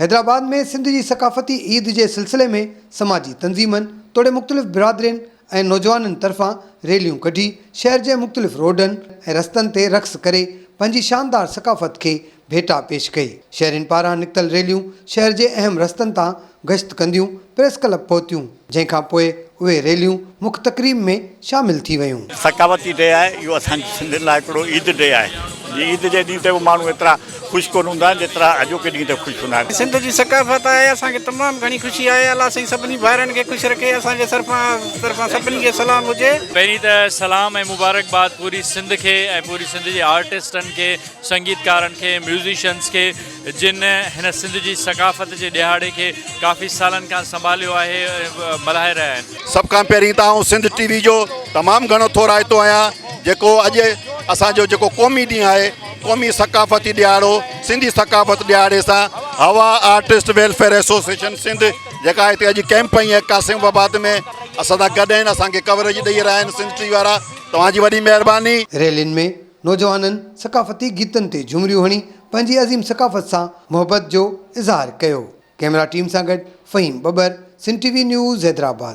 حيدرآباد ۾ سنڌ جي ثقافتي عيد جي سلسلي ۾ سماجي تنظيمن توڙي مختلف برادرين ۽ نوجوانن طرفان ريليون ڪڍي شهر جي مختلف روڊن ۽ رستن تي رقص ڪري پنهنجي شاندار ثقافت کي ڀيٽا پيش ڪئي. شهرين پاران نڪتل ريليون شهر جي اهم رستن تان گشت ڪنديون پريس ڪلب پهتيون جنهن کان پوء اهي ريليون مک تقريب ۾ شامل ٿي ويون. ثقافتي ڊي آهي اهو اسان جي سنڌين لاء هڪڙو عيد ڊي آهي جي عيد جي ڏينهن تي به ماڻهو ايترا خوش ڪونه هوندا آهن جيترا اڄوڪي ڏينهن تي خوش هوندا آهن. سنڌ جي ثقافت آهي اسان کي تمام گهڻي خوشي آهي الله سائين سڀني ڀائرن کي خوش رکي اسان جي صرفان طرفان سڀني کي سلام هجي. پهرين ته سلام ۽ مبارڪباد پوري سنڌ کي ۽ پوري سنڌ جي آرٽسٽن کي سنگيتڪارن کي ميوزيشنس کي جن هن سنڌ جي ثقافت جي ڏهاڙي کي ڪافي سالن کان سنڀاليو آهي ۽ ملهائي رهيا آهن. سڀ کان پهرين ته آئون سنڌ ٽي وي جو تمام گهڻو ٿورائتو آهيان جيڪو اڄ اسان جو جيڪو قومي ڏينهن آهي قومي ثقافتي ڏهاڙو سنڌي ثقافت ڏهاڙي سان هوا آرٽسٽ ويلفيئر ايسوسيئيشن سنڌ جيڪا هتي اڄ ڪئمپ هنئي آهي قاسم آباد ۾ اسان سان گڏ آهن اسان کي ڪوريج ڏئي رهيا آهن سنڌ ٽي وي وارا توهان جي وڏي مهرباني. ريلين ۾ نوجوانن ثقافتي گيتن تي جهمريون هڻي پنهنجي عظيم ثقافت سان محبت جو اظهار ڪيو. ڪئميرا ٽيم سان گڏ Faheem Babbar, Sindh T V news, Hyderabad.